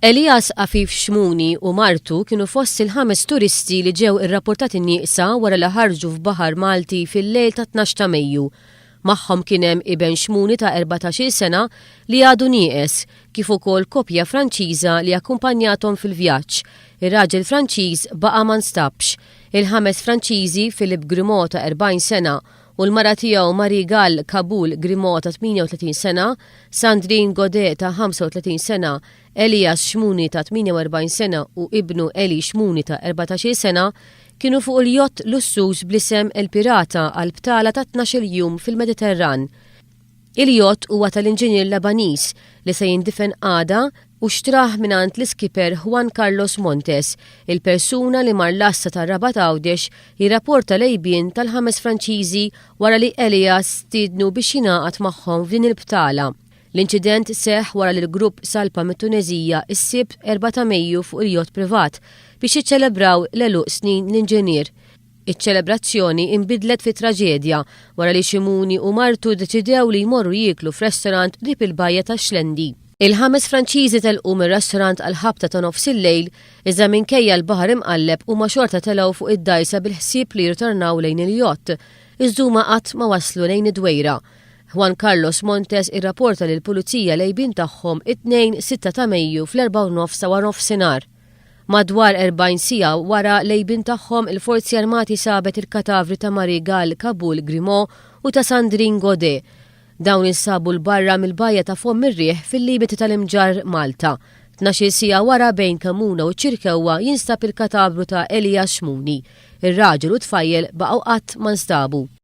Elias Afif Xmuni u martu kienu fost il-ħames turisti li ġew irrapportati nieqsa wara li ħarġu f'baħar Malti fil-lejl tat-12 ta' Mejju. Magħhom kien hemm iben Xmuni ta' 14-il sena li għadu nieqes, kif ukoll koppja Franċiża li akkumpanjathom fil-vjaġġ. Ir-raġel Franċiż baqa' ma nstabx. Il-ħames Franċiżi, Philippe Grimaud ta' 40 sena u l-mara tiegħu Marie Gall Kabul Grimaud ta' 38 sena, Sandrine Godet ta' 35 sena, Elias Xmuni ta' 48 sena u ibnu Eli Xmuni ta' 14-il sena, kienu fuq il-jott lussuż bl-isem El Pirata għal btala ta' 12-il jum fil-Mediterran. Il-jott huwa tal-inġinier Lebaniż li se jindifen għada u xtrah mingħand l-iskipper Juan Carlos Montes, il-persuna li mar l-għassa tar-Rabat Għawdex jirrapporta l-għejbien tal-ħames Franċiżi wara li Elias stiednu biex jingħaqad magħhom f'din il-btala. L-inċident seħħ wara li l-grupp salpa mit-Tuneżija s-Sibt 4 ta' Mejju fuq il-jott privat biex jiċċelebraw l-għeluq snin l-inġinier. Iċ-ċelebrazzjoni inbidlet fi traġedja wara li Ximuni u martu ddeċidew li jmorru jieklu f'restorant qrib il-bajja tax-Xlendi. Il-ħames Franċiżi telqu mir-restorant għall-ħabta ta' nofsillejl iżda minkejja l-baħar imqalleb huma xorta telgħu fuq id-dgħajsa bil-ħsieb li jirritornaw lejn il-jott. Iżda huma qatt ma waslu lejn id-Dwejra. Juan Carlos Montes irrapporta lill-Pulizija l-għejbien tagħhom it-Tnejn 6 ta' Mejju fl-erbgħa u nofs ta' waranofsinhar. Madwar 40 siegħa wara l-għejbien tagħhom, il-Forzi Armati sabet il-katavri ta' Marie Gall Kaboul Grimaud u ta' Sandrine Godet. Dawn instabu 'l barra mill-bajja ta' Fomm ir-Riħ fil-limiti tal-Imġarr, Malta. Tnax-il siegħa wara bejn Kemmuna u ċ-Ċirkewwa jinstab il-katavru ta' Elias Xmuni. Ir-raġel u t-tfajjel baqgħu qatt ma nstabu.